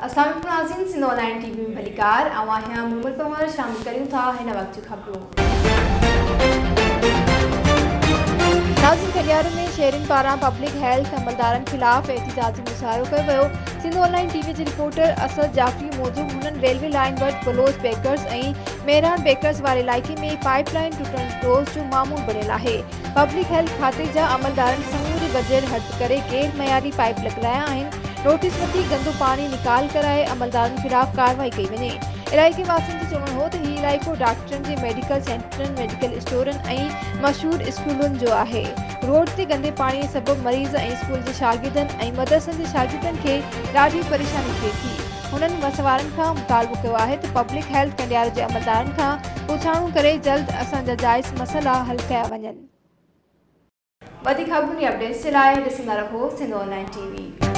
اسلام عليڪم ناظرين سنڌ آن لائين ٽي وي ۾ ڀليڪار آئون آهيان مومل پنهور شامل ڪريون ٿا هن وقت جون خبرون. ناظرين ڪنڊيارو ۾ شهرين پاران پبلڪ هيلٿ عملدارن خلاف احتجاجي مظاهرو ڪيو ويو سنڌ آن لائين ٽي وي جي رپورٽر اسد جعفري موجب هنن ريلوي لائين وٽ بلوچ بيڪرز ۽ مهراڻ بيڪرز واري علائقي ۾ پائيپ لائين ٽٽڻ روز جو معمول بڻيل آهي پبلڪ هيلٿ کاتي جا عملدارن سموري بجيٽ هڙپ ڪري غير معياري پائيپ لڳرايا آهن، نوٽيس وٺي گندو پاڻي نيڪال ڪرائي عملدارن خلاف ڪارروائي ڪئي وڃي. علائقي واسين جو چوڻ هو ته هي علائقو ڊاڪٽرن جي ميڊيڪل سينٽرن، ميڊيڪل اسٽورن ۽ مشهور اسڪولن جو آهي، روڊ تي گندي پاڻي سبب مريض ۽ اسڪول جي شاگردن ۽ مدرسن جي شاگردن کي ڏاڍي پريشاني ٿئي ٿي. هنن وس وارن کان مطالبو ڪيو آهي ته پبلڪ هيلٿ ڪنڊيارو جي عملدارن کان پڇاڻو ڪري جلد اسان جا جائز مسئلا حل ڪيا وڃن. وڌيڪ خبرن ۽ اپڊيٽس جي لاء ڏسندا رهو سنڌ آن لائين ٽي وي.